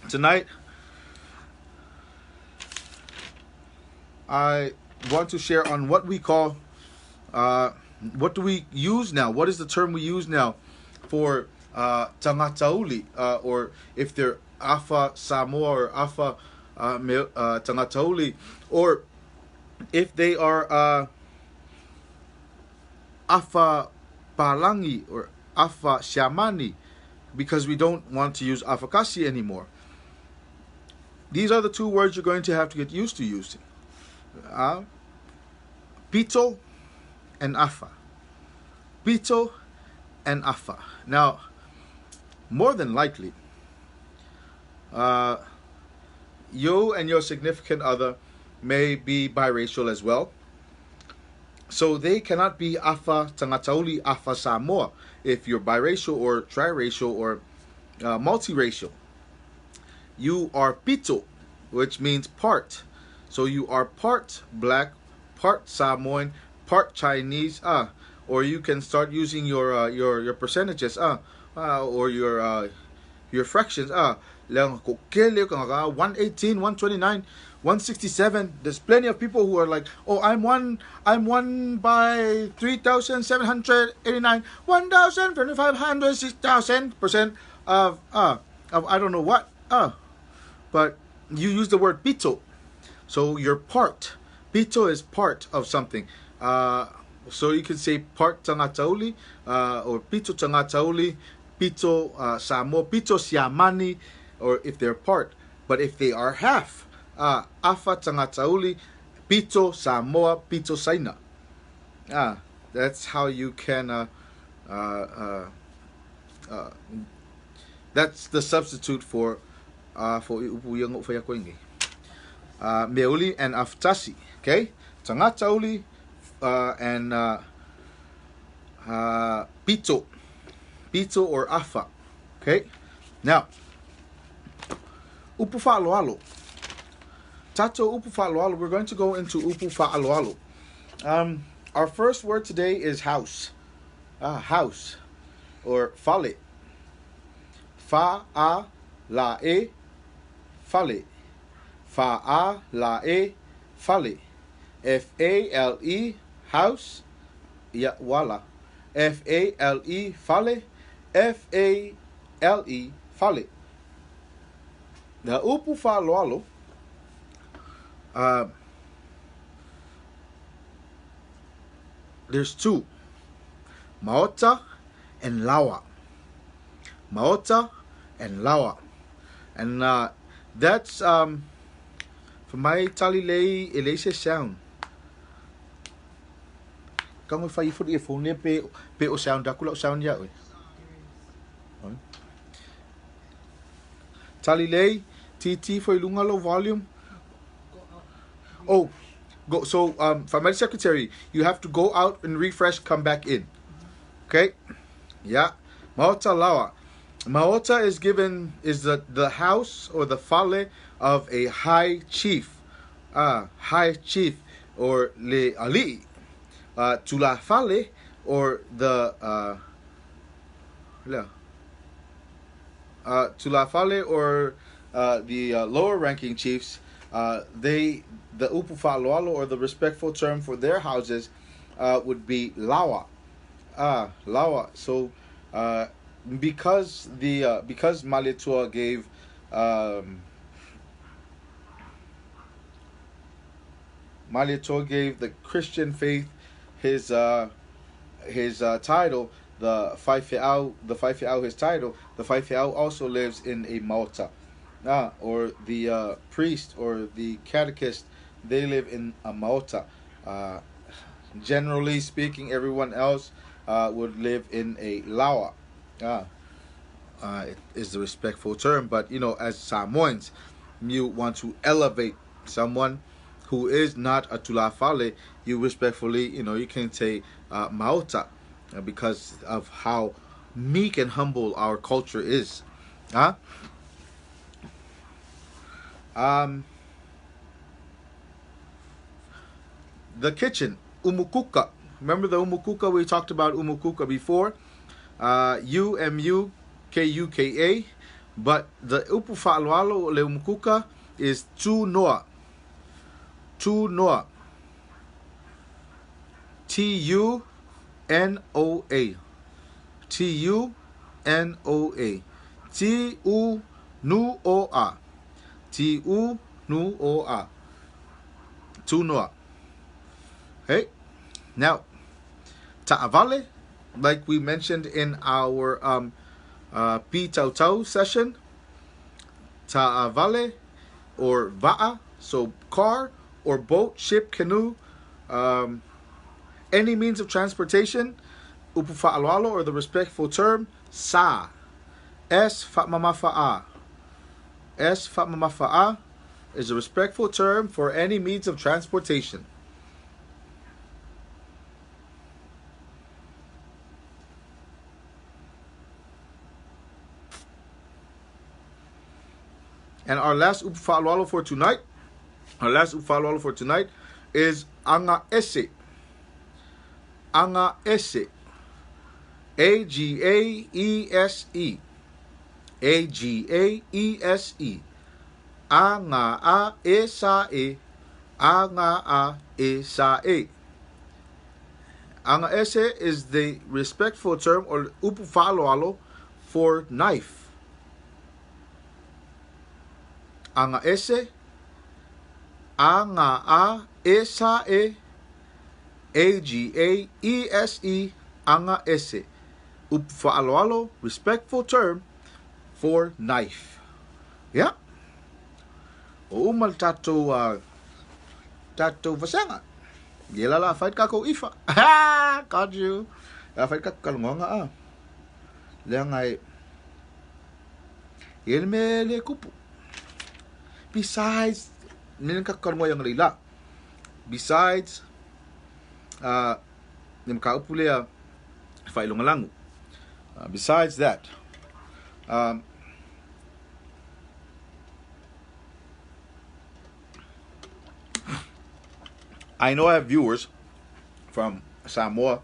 Tonight, I want to share on what we call, what do we use now? What is the term we use now for Tagatauli, or if they're Afa Samoa or Afa Tagatauli, or if they are Afa Palangi or Afa Shamani, because we don't want to use Afakasi anymore. These are the two words you're going to have to get used to using. Pito and Afa. Pito and Afa. Now, more than likely, you and your significant other may be biracial as well. So they cannot be Afa Tagatauli, Afa Samoa if you're biracial or triracial or multiracial. You are Pito, which means part. So you are part black, part Samoan, part Chinese, or you can start using your percentages, or your fractions, 118, 129, 167. There's plenty of people who are like, oh, I'm one by 3,789, 1,500, 6,000% of I don't know what, but you use the word pito, so you're part. Pito is part of something. So you can say part Tagatauli, or pito Tagatauli, pito Samoa, pito Siamani, or if they're part. But if they are half, Afa Tagatauli, pito Samoa, pito Saina. That's how you can, that's the substitute for Meuli and Aftasi. Okay? Tagatauli and Pito. Pito or Afa. Okay? Now, Upu Fa'aloalo. Tato Upu Fa'aloalo. We're going to go into Upu Fa'aloalo. Our first word today is house. House. Or fale. Fa a la e fale. Fa a la e fale. F A L E house. Yeah, voila. F A L E fale. F A L E fale. The Upu Fa'aloalo, there's two, Maota and Lawa. Maota and Lawa. And that's for my talilei elese sound. Kang fa ifo earphone pe pe o sound dakula sound ya. Talilei TT for ilunga low volume. Oh, go. So family secretary, you have to go out and refresh, come back in. Okay? Yeah. Maota Lawa. Maota is given, is the house or the fale of a high chief. High chief or le ali. Tula fale or the Tula fale or the lower ranking chiefs, the Upu Fa'aloalo or the respectful term for their houses would be Lawa. Lawa. So because the because Malietoa gave the Christian faith his title, the Faifeau, his title, the Faifeau also lives in a Maota. Or the priest or the catechist, they live in a Maota. Generally speaking, everyone else would live in a Lawa. It is the respectful term, but you know, as Samoans, you want to elevate someone who is not a Tulafale, you respectfully, you know, you can say Maota, because of how meek and humble our culture is. Huh? The kitchen, umukuka. Remember the umukuka? We talked about umukuka before. U-M-U-K-U-K-A. But the upu fa'aloalo o le umukuka is tunoa. Tunoa. T U N O A. T U N O A. T U N O A. T U N O A. Tunoa. Hey, now, ta'avale, like we mentioned in our P Tau Tau session, ta'avale or va'a, so car or boat, ship, canoe, any means of transportation, upu fa'aloalo or the respectful term, sa. S fa'mamafa'a. S fa'mamafa'a is a respectful term for any means of transportation. And our last upu fa'aloalo for tonight, our last upu fa'aloalo for tonight is anga ese. Anga ese. A G A E S E. A G A E S E. A nga a e sa e. A nga a e sa e. Anga ese is the respectful term or upu fa'aloalo for knife. Anga ese. A nga a e sa e. A G A E S E. Anga ese. Upu fa'aloalo, respectful term for knife. Yeah. O uma le tatou tatou vasega. Ia la la fai kako ifa. Ha! Got you. La fai kako kalongonga a. Leaga e e le me le kupu. Besides, nene kako kalongoa ianga leila. Besides, le mataupu lea faailogalanu. Besides that, I know I have viewers from Samoa,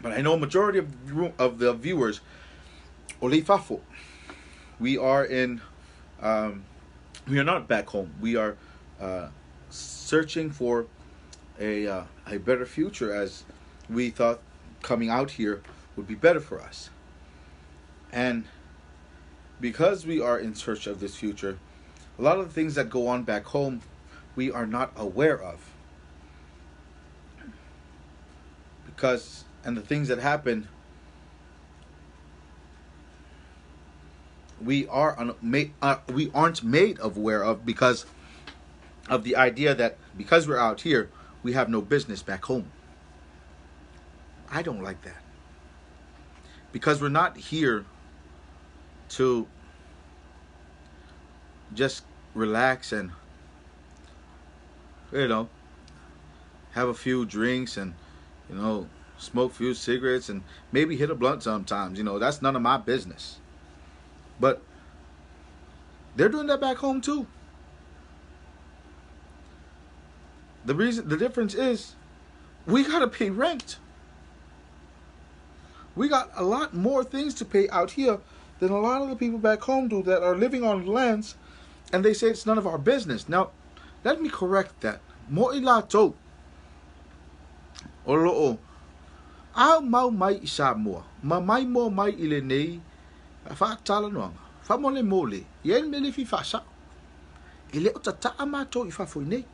but I know a majority of the viewers, o le i fafo. We are in, we are not back home. We are searching for a better future, as we thought coming out here would be better for us. And because we are in search of this future, a lot of the things that go on back home, we are not aware of. And the things that happen, we are we aren't made aware of, because of the idea that because we're out here, we have no business back home. I don't like that. Because we're not here to just relax and, you know, have a few drinks and, you know, smoke a few cigarettes and maybe hit a blunt sometimes. You know, that's none of my business. But they're doing that back home too. The difference is, we got to pay rent. We got a lot more things to pay out here than a lot of the people back home do that are living on lands, and they say it's none of our business. Now, let me correct that. Mo'i latou o lo'o au mau mai i Samoa, ma mai mo mai i lenei fa'atalanoaga, fa'amolemole, ia le mea le fia fa'asa'o. E le o tata'a matou i fafo i nei.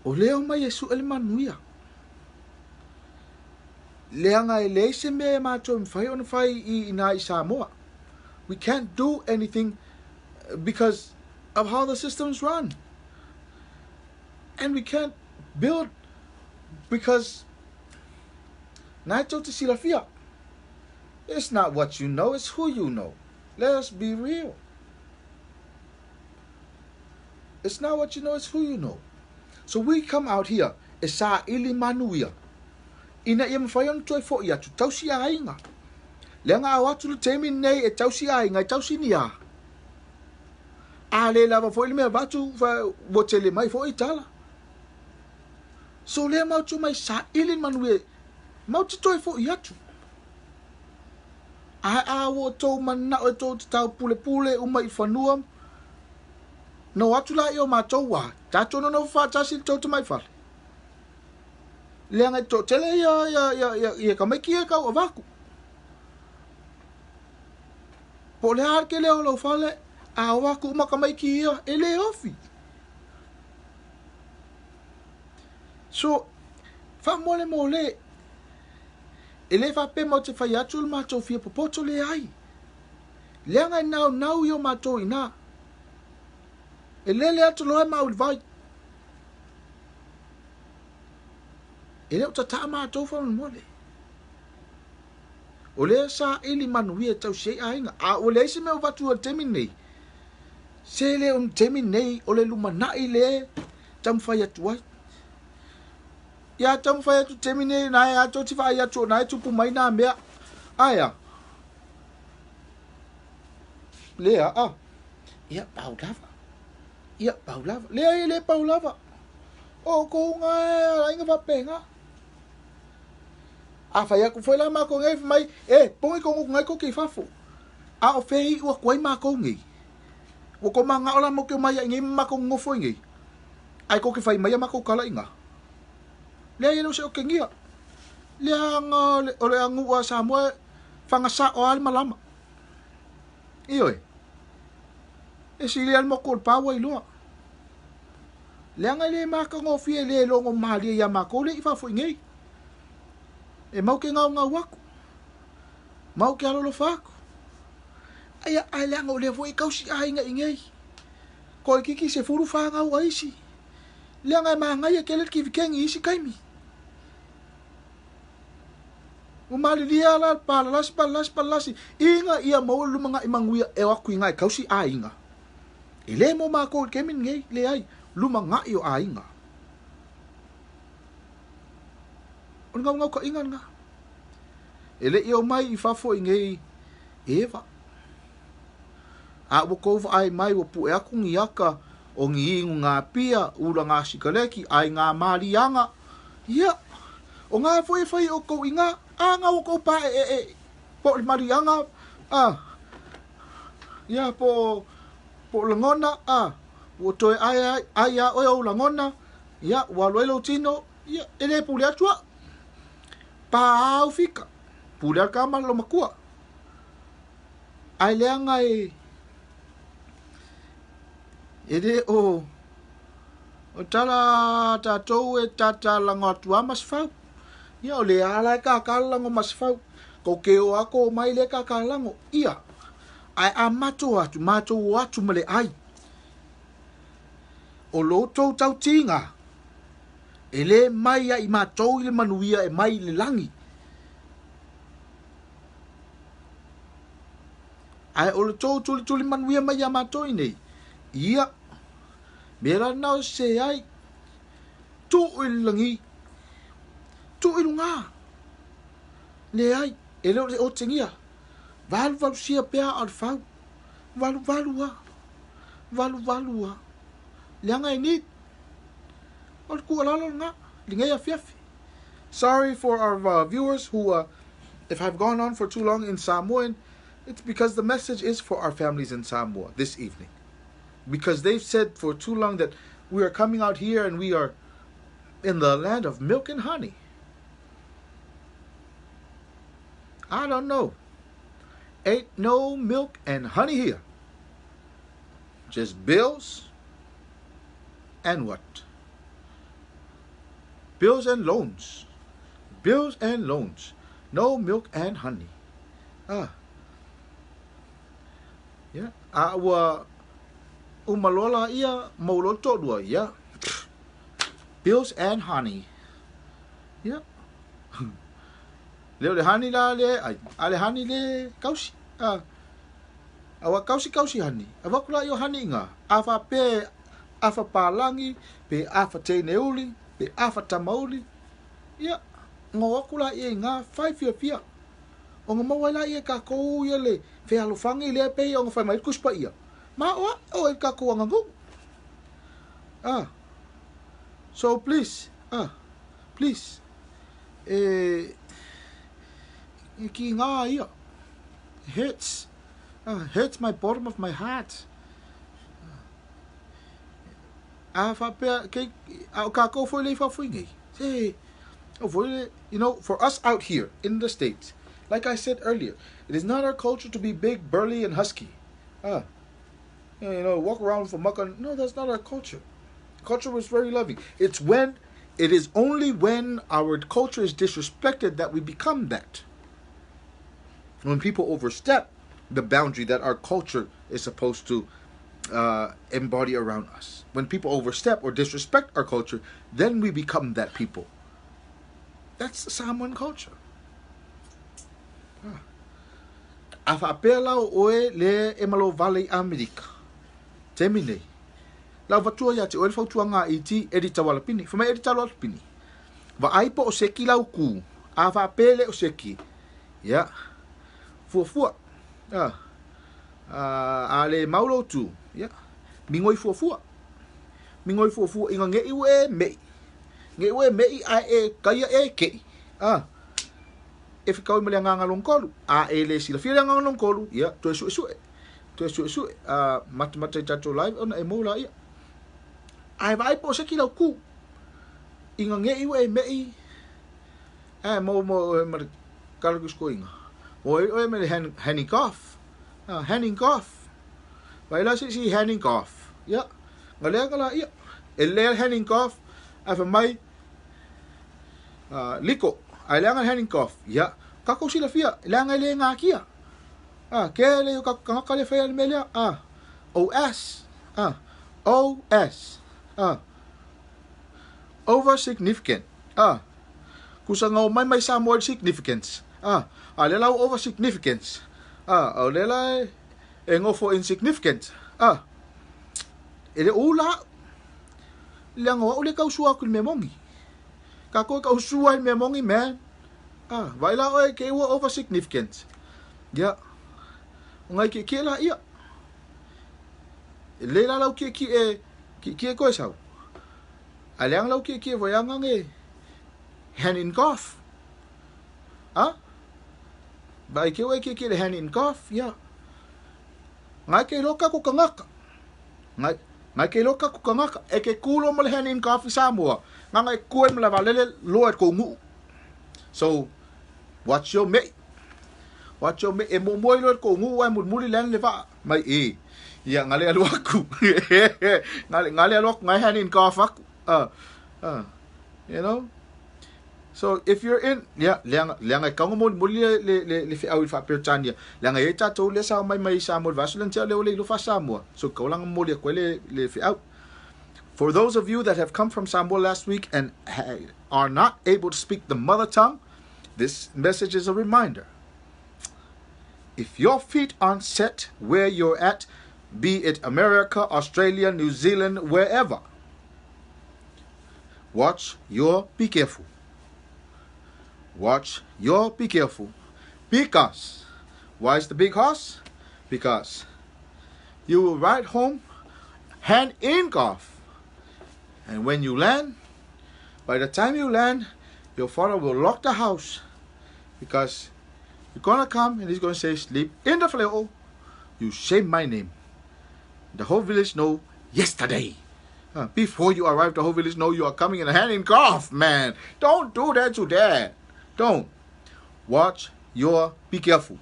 O lea o mai e su'e le manuia. Leaga e leai se mea e matou e mafai ona fai i ina i Samoa. We can't do anything because of how the systems run. And we can't build because na e tou te silafia. It's not what you know, it's who you know. Let us be real. It's not what you know, it's who you know. So we come out here, e sa'ili manuia. Ina ia mafai ona toe fo'i atu, tausi aiga. Leaga a o atu le taimi lenei e tausi aiga, e tausi ni a. A le lava fo'i le mea avatu, ua tele mai fo'i tala. So lea matou mai sa'ili manuia, matou te toe fo'i atu. Ae a ua outou mananao e tou te taupulepule uma i fanua, na o atu laia o matou ua tatou nonofo faatasi i le tou tamai fale. Leaga e toatele ia ia ia ia, ia tamaiti ia e tau avatu. Po o le a le tele o lou fale, a o atu uma tamaiti ia, e le ofi. So, faamolemole, e le faapea matou te fai atu le matou fia popoto, leai. Leaga e naunau ia o matou i ina. E lele atu loa e mau i le vai. E le o tataa matou faamolemole. O lea saili manuia e tausi ai aiga. A ua leai se mea o avatu i le taimi lenei, se le o le taimi lenei o le lumanai le taumafai atu ai. Ia taumafai atu taimi nei na e ato ti vaai atu o na e tupu mai nā mea. Aea. Lea a. Ia pau lava. Ia pau lava. Lea e le pau lava. O kou ngā e ala inga faapena. A fai aku foi la mākou nei mai, e, pogi ko ngai ko ki fafo. A o fei ua kuai mākou nei. Ua ko manga ola mo ke mai ai nei mākou ngofo i nei. Ai ko ke fai mai a mākou kala inga. Lea ia se o kengia. Lea nga o le angu a Samoa whangasa o ale malama. Ioe. E sili al moko o le paua i loa. Leaga e le matagofie le logo malie iā makou le i fafo iinei. E mau ke gaogao aku. Mau ke alolofa aku. Aia, ae leaga o lea foi e kausi aiga iinei. Toeitiiti 14 gau a isi. Leaga e magaia tele le kivikeni i isi taimi. Ua malilie la le palalasi, palalasi, palalasi, ina ia maua le lumanai manuia e o atu i ina e kausi aiga. E le mo makou i le taimi lenei, leai, lumanai o aiga. O le naunautaiga lena. E le i omai i fafo i nei Eva. A ua tou vaai mai ua pu'e atu ni aka o ni inu ngā pia, ula ngā sikaleki, ai ngā maliaga. Ia, o ngā foi e fai o tou i ngā, a ngā ua tou pā'e'e'e po o le maliaga, a, ia, po, po o lagona, a, ua toe ai ai, ai a oe ou lagona, ia, ua alu ai lou tino, ia, e le pule atu a'u. Pā au fika, pule a le kama lo makua. Ae leaga e e le o o tala a tatou e tatalago atu a Masefau. Ia o lea ala e kakalago Masefau. Kou ke o ako o mai le kakalago. Ia, ae a matou atu, matou o atu ma le ai. O lo tou tautiga, e le mai ia i matou i le manuia e mai i le lagi. Ae o le tou tulituli manuia mai iā matou iinei, ia, mea la lena o se ai, tuu i le lagi, tuu i lugā. Leai, e le o le otegia, valuvalusia pea aa o le fau, valuvalu a, valuvalu a, leaga e need. O le tuualalo lena, lenei afiafi. Sorry for our viewers who, if I've gone on for too long in Samoan, it's because the message is for our families in Samoa this evening. Because they've said for too long that we are coming out here and we are in the land of milk and honey. I don't know. Ain't no milk and honey here. Just bills and what? Bills and loans. Bills and loans. No milk and honey. Ah. Yeah. A ua uma loa la ia mau loa le toalua. Yeah. Bills and honey. Yeah. Le o le honey la le ai. A le honey le kausi. Ah. Aua kausi kausi honey. Avatu la ia honey inga. A faapea afa palagi, pe afa teine uli, pe afa tamauli. Ia, ngo aku la ia i ngā whai fiafia. O nga maua ai la ia e kākou ia le fealofani lea pei ona fai mai le Tusi Paia. Ma o aʻo ai kākou aganuu. Ah. So please, ah, please, e, e ki ngā ia. It hurts. It hurts my bottom of my heart. A faapea, kei, a o kākou foi le i fafo i nei. Se, o foi le, you know, for us out here in the States, like I said earlier, it is not our culture to be big, burly, and husky. You know, walk around for muck on. No, that's not our culture. Culture was very loving. It's when, it is only when our culture is disrespected that we become that. When people overstep the boundary that our culture is supposed to embody around us. When people overstep or disrespect our culture, then we become that people. That's the Samoan culture. A faapea la o oe le e malo vale i Amerika. Taimi nei. Lau vatua ia te oe le fautuaga a ET, Eddie Tawalapini. Fai mai Eddie Tawalapini. Vaai po o seki lau ku. A faapea le o seki. Ia. Fuafua. Ah. A le mau lou tu. Ia. Migoi fuafua. Migoi fuafua inga nge'i ua e me'i. Nge'i ua e me'i ae e kaia e ke'i. Ah. E fekaui ma le agaga lona tolu. A e le silafia le agaga lona tolu, ia, toe suesue. Toe suesue. A matamata i tatou live ona e mou laia. Ae vaai po o seki lau ku. Inga nge'i ua e me'i. Ae mo mo ma le kalakuskoinga. Mo e oe me le handing off. Handing off. Vai la si si handing off. Ia. Ngalea ka la ia. E le handing off. Ae fa mai liko. Ae leaga le handing off. Ia. Kakou silafia. Leaga e le ngakia. Ke le o kangaka le whaia le mea lea. OS. OS. Over significant. Kusa ngau mai mai Samoa significance. A le lau over significance. O le la e ngofo insignificant. E le ula. Le ngau au le kau sua aku le mea mongi. Ka koe kau sua le mea mongi, man. Vai la oe ke ua over significant. Ia. O ngai ke ke la ia. E le la lau ke ki e ki ki e koe sau. A leanga lau ki ki e voianga nge hand in golf. Vai ke oe ke ki le hand in golf, ia. Ngai ke loka ko kangaka. Ngai ke loka ko kangaka. E ke kulo mo le hand in golf i Samoa. Nga ngai kue mo la valele loa e ko ngu. So, watch your mate. Watch your mate. E mo moi loa e ko ngu ai muli lan le va. Mai e. Ia, ngale alu aku. Ngale alu aku, ngai hand in golf aku. You know? So, if you're in, yeah, leanga e kaunga moli moli le whiau i wha-Peretania. Leanga e tātou le sao mai mai Samoa, vaso le ntia leo le ilo wha Samoa. So, kaulanga moli a koe le whiau. For those of you that have come from Samoa last week and are not able to speak the mother tongue, this message is a reminder. If your feet aren't set where you're at, be it America, Australia, New Zealand, wherever, watch your, be careful. Watch your, be careful. Because, why is the big horse? Because you will ride home hand in golf. And when you land, by the time you land, your father will lock the house because you're going to come and he's going to say, sleep in the fale'o. You say my name. The whole village know yesterday. Before you arrive, the whole village know you are coming in a hand in golf, man. Don't do that to dad. Don't. Watch your, be careful.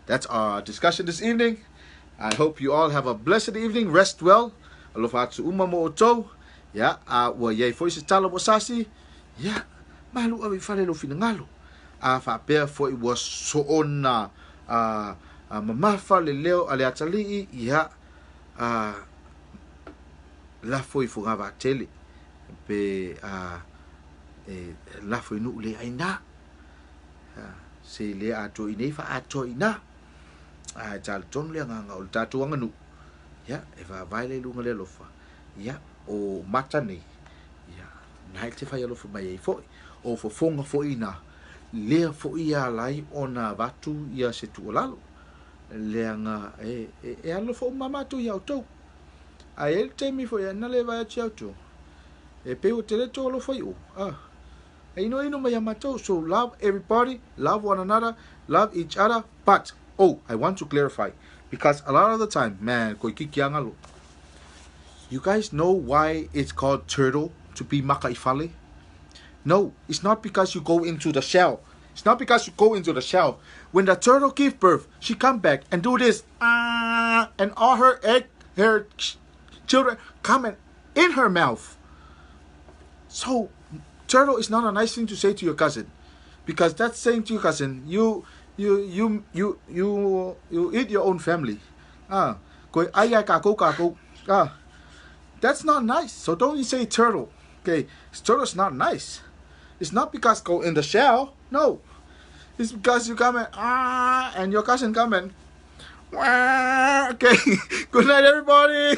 That's our discussion this evening. I hope you all have a blessed evening. Rest well. Alofa atu uma mo otou. Ia, a ua iai foi se tala ua sasi. Ia, malu ave i fale lou finagalo. A faapea foi ua soona mamafa le leo a le atalii. Ia, a lafo i Fogavatele pe e lafo i nuu le aina. Se le atoa i nei faatoa ina. A e tala tonu le agaga o le tatou aganuu. Ia, e vaavaai le luga le alofa. Ia, o mata nei. Ia, na e te whai alofa mai ai foi. O fofoga foi ina. Lea foi ia lai ona avatu ia se tuualalo. Leaga e alofa uma matou ia outou. Ae e le taimi foi na le vaai atu ia outou. E pei ua tele tou alofa i o. E inoino mai ia matou. So love everybody, love one another, love each other, but Oh, I want to clarify because a lot of the time, man, you guys know why it's called turtle to be makaifale? No, it's not because you go into the shell. It's not because you go into the shell. When the turtle give birth, she come back and do this, and all her egg, her children come in her mouth. So, turtle is not a nice thing to say to your cousin, because that's saying to your cousin, you eat your own family. That's not nice. So don't you say turtle. Okay, turtle's not nice. It's not because go in the shell. No, it's because you come and and your cousin come and okay. Good night, everybody.